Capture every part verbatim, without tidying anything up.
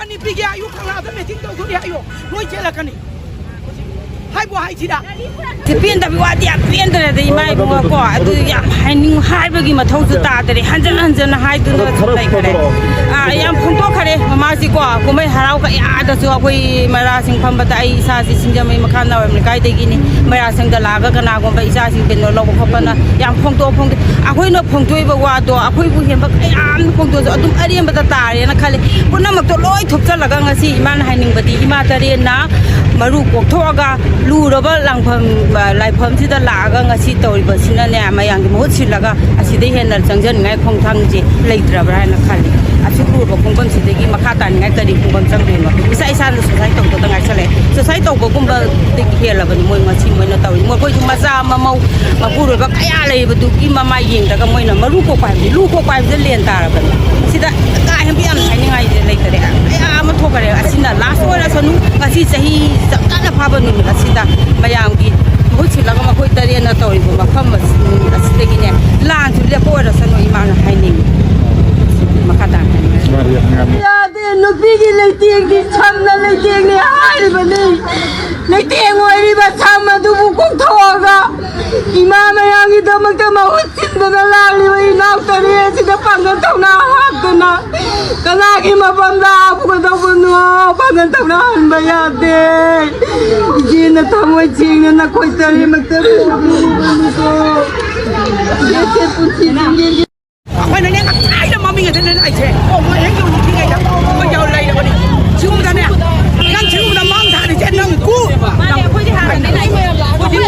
ꯑꯅꯤ ꯄꯤꯒꯦ ꯍꯥꯏꯌꯨ, ꯀꯪꯂꯥꯗ ꯃꯤꯇꯤꯡ ꯇꯧꯗꯣꯔꯤ ꯍꯥꯏꯌꯨ, ꯂꯣꯏ ꯆꯦꯜꯂꯛꯀꯅꯤ꯫ ꯍꯥꯏꯕꯨ ꯍꯥꯏꯁꯤꯔꯥ? ꯁꯤ ꯄꯦꯟꯗꯕꯤ ꯋꯥꯗꯤ ꯌꯥꯝ ꯄꯦꯟꯗ꯭ꯔꯦꯗ, ꯏꯃꯥ ꯏꯕꯨꯡꯉꯣ ꯀꯣ꯫ ꯑꯗꯨ ꯌꯥꯝ ꯍꯥꯏꯅꯤꯡ-, ꯍꯥꯏꯕꯒꯤ ꯃꯊꯧꯁꯨ ꯇꯥꯗꯔꯦ, ꯍꯟꯖꯟ ꯍꯟꯖꯟꯅ ꯍꯥꯏꯗꯨꯅ ꯈꯔ ꯁꯨꯝ ꯂꯩꯈꯔꯦ꯫ ꯐꯣꯡꯗꯣꯔꯛꯑꯣ꯫ ꯑꯥ, ꯌꯥꯝ ꯐꯣꯡꯗꯣꯛꯈꯔꯦ꯫ ꯃꯃꯥꯁꯤꯀꯣ, ꯀꯨꯝꯍꯩ ꯍꯔꯥꯎ ꯀꯌꯥꯗꯁꯨ ꯑꯩꯈꯣꯏ ꯃꯩꯔꯥꯁꯤꯡ ꯐꯝꯕꯗ, ꯑꯩ ꯏꯁꯥꯁꯤ ꯁꯤꯡꯖꯃꯩ ꯃꯈꯥ ꯅꯥꯎꯔꯦꯝ ꯂꯩꯀꯥꯏꯗꯒꯤꯅꯤ꯫ ꯃꯩꯔꯥꯁꯤꯡꯗ ꯂꯥꯛꯑꯒ ꯀꯅꯥꯒꯨꯝꯕ ꯏꯆꯥꯁꯤꯡ ꯀꯩꯅꯣ ꯂꯧꯕ ꯈꯣꯠꯄꯅ ꯌꯥꯝ ꯐꯣꯡꯗꯣꯛ ꯐꯣꯡꯗꯣꯛ-, ꯑꯩꯈꯣꯏꯅ ꯐꯣꯡꯗꯣꯛꯏꯕ ꯋꯥꯗꯣ ꯑꯩꯈꯣꯏꯕꯨ ꯍꯦꯟꯕ ꯀꯌꯥ ꯑꯃ ꯐꯣꯡꯗꯣꯛꯑꯁꯨ ꯑꯗꯨꯝ ꯑꯔꯦꯝꯕꯗ ꯇꯥꯔꯦꯅ ꯈꯜꯂꯤ꯫ ꯄꯨꯝꯅꯃꯛꯇꯣ ꯂꯣꯏ ꯊꯨꯞꯆꯜꯂꯒ ꯉꯁꯤ ꯏꯃꯥꯅ ꯍꯥꯏꯅꯤꯡꯕꯗꯤ, ꯏꯃꯥ ꯇꯔꯦꯠꯅ ꯃꯔꯨ ꯀꯣꯛꯊꯣꯛꯑꯒ ꯂꯨꯔꯕ ꯂꯥꯡꯐꯝ, ꯑ, ꯂꯥꯏꯐꯝꯁꯤꯗ ꯂꯥꯛꯑꯒ ꯉꯁꯤ ꯇꯧꯔꯤꯕꯁꯤꯅꯅꯦ, ꯃꯌꯥꯝꯒꯤ ꯃꯍꯨꯠ ꯁꯤꯜꯂꯒ ꯑꯁꯤꯗꯩ ꯍꯦꯟꯅ ꯆꯪꯖꯅꯤꯡꯉꯥꯏ ꯈꯣꯡꯊꯥꯡꯁꯦ ꯂꯩꯇ꯭ꯔꯕ꯭ꯔꯥ ꯍꯥꯏꯅ ꯈꯜꯂꯤ꯫ ꯑꯁꯨꯛ ꯂꯨꯔꯕ ꯈꯣꯡꯕꯝꯁꯤꯗꯒꯤ ꯃꯈꯥ ꯇꯥꯅꯤꯡꯉꯥꯏ ꯀꯔꯤ ꯈꯣꯡꯕꯝ ꯆꯪꯗꯣꯏꯅꯣ? ꯏꯁꯥ ꯏꯁꯥꯅ suicide ꯇꯧꯗꯧꯗ ꯉꯥꯏꯁꯜꯂꯛꯑꯦ꯫ Suicide ꯇꯧꯕꯒꯨꯝꯕꯗꯒꯤ ꯍꯦꯜꯂꯕꯅꯤ ꯃꯣꯏ ꯉꯁꯤ ꯃꯣꯏꯅ ꯇꯧꯔꯤ꯫ ꯃꯈꯣꯏꯁꯨ ꯃꯆꯥ ꯃꯃꯧ ꯃꯄꯨꯔꯣꯏꯕ ꯀꯌꯥ ꯂꯩꯕꯗꯨꯒꯤ ꯃꯃꯥꯏ ꯌꯦꯡꯗ꯭ꯔꯒ ꯃꯣꯏꯅ ꯃꯔꯨ ꯀꯣꯛꯄ ꯍꯥꯏꯕꯗꯤ, ꯂꯨ ꯀꯣꯛꯄ ꯍꯥꯏꯕꯁꯦ ꯂꯦꯟ ꯇꯥꯔꯕꯅꯤ꯫ ꯁꯤꯗ ꯀꯥ ꯍꯦꯟꯕ ꯌꯥꯝ ꯍꯥꯏꯅꯤꯡꯉꯥꯏꯁꯦ ꯂꯩꯇꯔꯦ꯫ ꯀꯌꯥ ꯑꯃ ꯊꯣꯛꯈꯔꯦ꯫ ꯑꯁꯤꯅ last ꯑꯣꯏꯔꯁꯅꯨ꯫ ꯉꯁꯤ ꯆꯍꯤ ꯆꯞ ꯆꯥꯅ ꯐꯥꯕ ꯅꯨꯃꯤꯠ ꯑꯁꯤꯗ ꯃꯌꯥꯝꯒꯤ ꯃꯍꯨꯠ ꯁꯤꯜꯂꯒ ꯃꯈꯣꯏ ꯇꯔꯦꯠꯅ ꯇꯧꯔꯤꯕ ꯃꯐꯝ ꯑꯁꯤ, ꯅꯨꯃꯤꯠ ꯑꯁꯤꯗꯒꯤꯅꯦ, ꯂꯥꯟꯁꯨ ꯂꯦꯞꯄ ꯑꯣꯏꯔꯁꯅꯨ, ꯏꯃꯥꯅ ꯍꯥꯏꯅꯤꯡꯉꯤ꯫ ꯃꯈꯥ ꯇꯥꯅ ꯍꯥꯏꯅꯤꯡꯉꯤ꯫ ꯌꯥꯗꯦ, ꯅꯨꯄꯤꯒꯤ ꯂꯩꯇꯦꯡꯗꯤ ꯁꯝꯅ ꯂꯩꯇꯦꯡꯅꯤ ꯍꯥꯏꯔꯤꯕꯅꯤ꯫ ꯂꯩꯇꯦꯡ ꯑꯣꯏꯔꯤꯕ ꯁꯝ ꯑꯗꯨꯕꯨ ꯀꯣꯛꯊꯣꯛꯑꯒ ꯏꯃꯥ ꯃꯌꯥꯝꯒꯤꯗꯃꯛꯇ ꯃꯍꯨꯠ ꯁꯤꯟꯗꯨꯅ ꯂꯥꯛꯂꯤꯕ ꯏꯅꯥꯎ ꯇꯔꯦꯠ ꯑꯁꯤꯗ ꯄꯥꯡꯒꯜ ꯊꯧꯅꯥ ꯍꯥꯞꯇꯨꯅ ꯀꯅꯥꯒꯤ ꯃꯐꯝꯗ ꯍꯥꯞꯀꯗꯧꯕꯅꯣ? ꯄꯥꯡꯒꯜ ꯊꯧꯅꯥ ꯍꯟꯕ ꯌꯥꯗꯦ꯫ ꯏꯆꯦꯅ ꯊꯃꯣꯏ ꯁꯦꯡꯅ ꯅꯈꯣꯏ ꯇꯔꯦꯠꯃꯛꯇ ꯄꯨꯕꯤꯔꯤꯕꯅꯤꯀꯣ꯫ ꯏꯆꯦꯁꯦ ꯄꯨꯟꯁꯤ ꯅꯨꯡꯒꯤ ꯑꯩꯈꯣꯏꯅꯅꯦ ꯉꯁꯥꯏꯗ ꯃꯃꯤꯡ ꯑꯗꯨꯅ ꯑꯩꯁꯦ ꯀꯣꯡꯕ ꯍꯦꯛ ꯌꯧꯔꯨꯗ꯭ꯔꯤꯉꯩꯗ ꯑꯩꯈꯣꯏ ꯌꯥꯎ ꯂꯩꯔꯕꯅꯤ꯫ ꯁꯤꯒꯨꯝꯕꯗꯅꯦ, ꯅꯪ ꯁꯤꯒꯨꯝꯕꯗ ꯃꯥꯡ ꯊꯥꯔꯤꯁꯦ ꯅꯪ ꯀꯨ-, ꯑꯩꯈꯣꯏꯗꯤ ꯍꯥꯟꯅ ꯑꯩꯈꯣꯏꯗꯤ,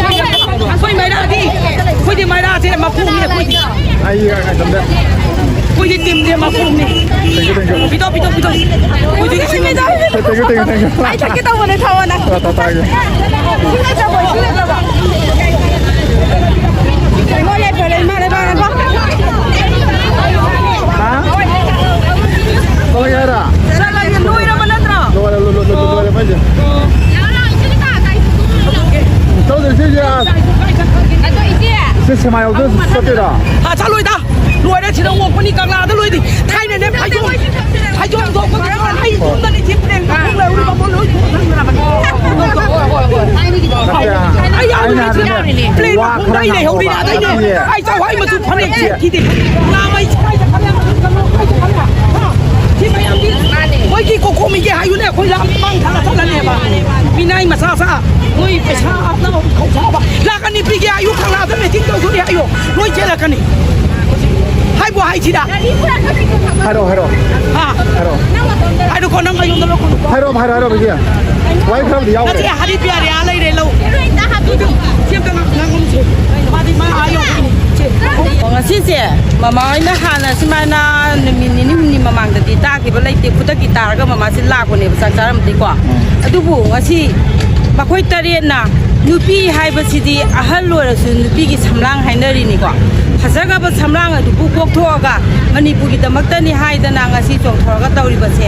ꯑꯩꯈꯣꯏ ꯃꯩꯔꯥꯗꯤ, ꯑꯩꯈꯣꯏꯗꯤ ꯃꯩꯔꯥꯁꯦ ꯃꯄꯨꯅꯤ ꯑꯩꯈꯣꯏꯗꯤ꯫ ꯑꯩ ꯉꯥꯏ ꯉꯥꯏ ꯊꯝꯖ꯫ ꯑꯩꯈꯣꯏꯗꯤ ꯇꯤꯝꯁꯦ ꯃꯄꯨꯅꯤ꯫ Thank you, thank you. ꯄꯤꯗꯧ, ꯄꯤꯗꯧ, ꯄꯤꯗꯧ꯫ ꯑꯩꯈꯣꯏꯗꯤ ꯏꯁꯤꯡ Thank you, thank you, thank you. ꯑꯩ ꯊꯛꯀꯦ ꯇꯧꯕꯅꯦ, ꯊꯛꯑꯣ ꯅꯪ꯫ ꯇꯥ, ꯇꯥ, ꯇꯥꯒꯦ꯫ ꯏꯁꯤꯡ ꯂꯩꯇ꯭ꯔꯕꯣ? ꯏꯁꯤꯡ ꯂꯩꯇ꯭ꯔꯕꯣ? ꯍꯣꯏ, ꯂꯩꯇ꯭ꯔꯦ, ꯂꯩ ꯃꯥꯜꯂꯦ, ꯃꯥꯜꯂꯦ, ꯃꯥ꯫ ꯍꯥ? ꯂꯣꯏꯔꯦ ꯍꯥꯏꯔꯣ? ꯂꯣꯏꯔꯕ ꯅꯠꯇ꯭ꯔꯣ? ꯂꯣꯏꯔꯦ, ꯂꯣꯏꯔꯦ, ꯂꯣꯏꯔꯦ, ꯂꯣꯏꯔꯦ, ꯃꯩꯁꯦ꯫ ꯆꯧꯗ꯭ꯔꯤ, ꯁꯤꯁꯦ, ꯑꯥ, ꯁꯤ ꯁꯦꯃꯥ ꯌꯧꯗꯣꯏ ꯆꯠꯇꯣꯏꯔꯣ? ꯑꯥ, ꯆꯠꯂꯣꯏꯗ꯫ ꯂꯣꯏꯔꯦ, ꯁꯤꯗ ꯑꯣꯛꯄꯅꯤ, ꯀꯪꯂꯥꯗ ꯂꯣꯏꯗꯤ꯫ ꯊꯥꯏꯅꯅꯦ ꯐꯩꯖꯣꯝ, ꯐꯩꯖꯣꯝ ꯊꯣꯛꯄꯒꯤ ꯍꯩ ꯏꯇꯣꯝꯇꯅꯤ ꯊꯤꯞ ꯄ꯭ꯂꯦꯟ ꯀꯥꯈꯣꯡ ꯂꯩꯍꯧꯔꯤꯕ ꯄꯣꯠ ꯂꯣꯏ ꯄꯨꯊꯣꯛꯅꯈ꯭ꯔꯕꯅꯤ꯫ ꯑꯩ ꯌꯥꯎꯔꯤꯅꯦ꯫ ꯄ꯭ꯂꯦꯟ ꯃꯈꯣꯡꯗ ꯑꯩ ꯂꯩꯍꯧꯔꯤꯅꯦ ꯑꯗꯩꯅꯦ꯫ ꯑꯩ ꯆꯥꯛꯋꯥꯏ ꯃꯆꯨ ꯐꯅꯦꯛꯁꯦ ꯊꯤꯗꯦ꯫ ꯉꯥ ꯃꯩ ꯁ꯭ꯋꯥꯏꯗ ꯈꯔ ꯌꯥꯝ ꯈꯜꯂꯣ, ꯁ꯭ꯋꯥꯏꯗ ꯈꯔ ꯌꯥꯝ ꯈꯜꯂꯣ꯫ ꯍꯥ? ꯁꯤ ꯃꯌꯥꯝꯗꯤ ꯃꯣꯏꯒꯤ ꯀꯣꯀꯣꯃꯤꯒꯤ ꯍꯥꯏꯌꯨꯅꯦ, ꯑꯩꯈꯣꯏ ꯂꯥꯞ ꯃꯥꯡ ꯊꯥꯅ ꯆꯠꯂꯅꯦꯕ꯫ ꯃꯤꯅꯥꯏ ꯃꯆꯥ ꯃꯆꯥ ꯃꯣꯏ ꯄꯩꯁꯥ ꯍꯥꯞꯅꯕ ꯈꯧꯁꯥꯕ꯫ ꯂꯥꯛ ꯑꯅꯤ ꯄꯤꯒꯦ ꯍꯥꯏꯌꯨ, ꯀꯪꯂꯥꯗ ꯃꯤꯇꯤꯡ ꯇꯧꯗꯣꯔꯤ ꯍꯥꯏꯌꯨ꯫ ꯂꯣꯏ ꯆꯦꯜꯂꯛꯀꯅꯤ꯫ ꯍꯥꯏꯕꯨ ꯍꯥꯏꯁꯤꯗ꯫ ꯍꯥꯏꯔꯛꯑꯣ, ꯍꯥꯏꯔꯛꯑꯣ꯫ ꯍꯥ? ꯍꯥꯏꯔꯛꯑꯣ꯫ ꯍꯥꯏꯔꯣꯀꯣ, ꯅꯪ ꯑꯩꯉꯣꯟꯗ ꯂꯧꯈꯣꯅꯨꯀꯣ꯫ ꯍꯥꯏꯔꯛꯑꯣ, ꯍꯥꯏꯔꯛꯑꯣ, ꯍꯥꯏꯔꯛꯑꯣ, ꯏꯆꯦ꯫ ꯋꯥꯔꯤ ꯈꯔꯕꯨꯗꯤ ꯌꯥꯎꯈ꯭ꯔꯦ꯫ ꯅꯠꯇꯦ, ꯍꯥꯏꯗꯤ ꯄꯤꯌꯥꯔꯤ ꯑꯥ ꯂꯩꯔꯦ, ꯂꯧ꯫ ꯁꯤ ꯑꯝꯇ ꯉꯥꯡ-, ꯉꯥꯡꯉꯝꯁꯦ꯫ ꯃꯥꯗꯤ ꯃꯥ ꯑꯥ ꯌꯧꯈ꯭ꯔꯦ꯫ ꯁꯦ꯫ ꯑꯣ, ꯉꯁꯤꯁꯦ ꯃꯃꯥ ꯍꯣꯏꯅ ꯍꯥꯟꯅ ꯁꯨꯃꯥꯏꯅ ꯅꯨꯃꯤꯠ ꯅꯤꯅꯤ ꯍꯨꯝꯅꯤ ꯃꯃꯥꯡꯗꯗꯤ ꯇꯥꯈꯤꯕ ꯂꯩꯇꯦ, ꯈꯨꯗꯛꯀꯤ ꯇꯥꯔꯒ ꯃꯃꯥꯁꯦ ꯂꯥꯛꯄꯅꯦꯕ ꯆꯥꯛ ꯆꯥꯔꯝꯗꯦꯀꯣ꯫ ꯎꯝ꯫ ꯑꯗꯨꯕꯨ ꯉꯁꯤ ꯃꯈꯣꯏ ꯇꯔꯦꯠꯅ ꯅꯨꯄꯤ ꯍꯥꯏꯕꯁꯤꯗꯤ ꯑꯍꯜ ꯑꯣꯏꯔꯁꯨ ꯅꯨꯄꯤꯒꯤ ꯁꯝꯂꯥꯡ ꯍꯥꯏꯅꯔꯤꯅꯤꯀꯣ꯫ ꯐꯖꯈ꯭ꯔꯕ ꯁꯝꯂꯥꯡ ꯑꯗꯨꯕꯨ ꯀꯣꯛꯊꯣꯛꯑꯒ ꯃꯅꯤꯄꯨꯔꯒꯤꯗꯃꯛꯇꯅꯤ ꯍꯥꯏꯗꯅ ꯉꯁꯤ ꯆꯣꯡꯊꯣꯔꯒ ꯇꯧꯔꯤꯕꯁꯦ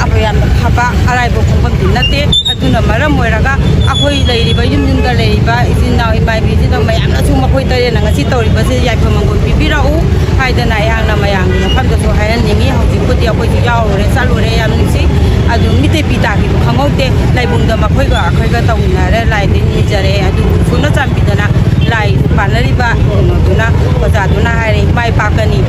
ꯑꯩꯈꯣꯏ ꯌꯥꯝꯅ ꯐꯕ ꯑꯔꯥꯏꯕ ꯈꯣꯡꯐꯝꯗꯤ ꯅꯠꯇꯦ꯫ ꯑꯗꯨꯅ ꯃꯔꯝ ꯑꯣꯏꯔꯒ ꯑꯩꯈꯣꯏ ꯂꯩꯔꯤꯕ ꯌꯨꯝ ꯌꯨꯝꯗ ꯂꯩꯔꯤꯕ ꯏꯆꯤꯟ ꯏꯅꯥꯎ ꯏꯃꯥ ꯏꯕꯦꯟꯁꯤꯡ ꯃꯌꯥꯝꯅꯁꯨ ꯃꯈꯣꯏ ꯇꯔꯦꯠꯅ ꯉꯁꯤ ꯇꯧꯔꯤꯕꯁꯦ ꯌꯥꯏꯐ ꯃꯪꯒꯣꯜ ꯄꯤꯕꯤꯔꯛꯎ ꯍꯥꯏꯗꯅ ꯑꯩꯍꯥꯛꯅ ꯃꯌꯥꯝꯒꯤ ꯃꯐꯝꯗꯁꯨ ꯍꯥꯏꯍꯟꯅꯤꯡꯉꯤ꯫ ꯍꯧꯖꯤꯛꯄꯨꯗꯤ ꯑꯩꯈꯣꯏꯁꯨ ꯌꯥꯎꯔꯨꯔꯦ, ꯆꯠꯂꯨꯔꯦ, ꯌꯥꯝ ꯅꯨꯡꯁꯤ꯫ ꯑꯗꯨ ꯃꯤꯇꯩ ꯄꯤ ꯇꯥꯈꯤꯕ ꯈꯪꯍꯧꯗꯦ꯫ ꯂꯥꯏꯕꯨꯡꯗ ꯃꯈꯣꯏꯒ ꯑꯩꯈꯣꯏꯒ ꯇꯧꯃꯤꯟꯅꯔꯦ, ꯂꯥꯏꯗ ꯅꯤꯖꯔꯦ꯫ ꯑꯗꯨꯕꯨ ꯏꯁꯣꯔꯅ ꯆꯥꯟꯕꯤꯗꯅ ꯂꯥꯏ ꯄꯥꯟꯅꯔꯤꯕ ꯀꯩꯅꯣꯗꯨꯅ, ꯑꯣꯖꯥꯗꯨꯅ ꯍꯥꯏꯔꯦ, ꯏꯃꯥ ꯏ ꯄꯥꯛꯀꯅꯤ꯫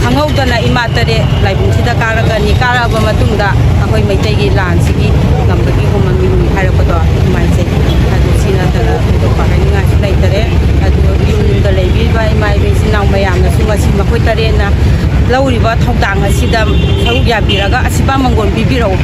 ꯈꯪꯍꯧꯗꯅ ꯏꯃꯥ ꯇꯔꯦꯠ ꯂꯥꯏꯕꯨꯡꯁꯤꯗ ꯀꯥꯔꯛꯀꯅꯤ꯫ ꯀꯥꯔꯛꯑꯕ ꯃꯇꯨꯡꯗ ꯑꯩꯈꯣꯏ ꯃꯩꯇꯩꯒꯤ ꯂꯥꯟꯁꯤꯒꯤ ꯉꯝꯕꯒꯤ ꯍꯣꯃ ꯃꯤꯍꯨꯟ ꯍꯥꯏꯔꯛꯄꯗꯣ ꯅꯨꯡꯉꯥꯏꯖꯩ꯫ ꯑꯗꯨ ꯁꯤ ꯅꯠꯇꯅ ꯊꯣꯏꯗꯣꯛꯄ ꯍꯥꯏꯅꯤꯡꯉꯥꯏꯁꯨ ꯂꯩꯇꯔꯦ꯫ ꯑꯗꯨ ꯌꯨꯝ ꯌꯨꯝꯗ ꯂꯩꯕꯤꯔꯤꯕ ꯏꯃꯥ ꯏꯕꯦꯟ ꯏꯆꯤꯟ ꯏꯅꯥꯎ ꯃꯌꯥꯝꯅꯁꯨ ꯉꯁꯤ ꯃꯈꯣꯏ ꯇꯔꯦꯠꯅ ꯂꯧꯔꯤꯕ ꯊꯧꯗꯥꯡ ꯑꯁꯤꯗ ꯁꯔꯨꯛ ꯌꯥꯕꯤꯔꯒ ꯑꯁꯤꯕ ꯃꯪꯒꯣꯜ ꯄꯤꯕꯤꯔꯛꯎ꯫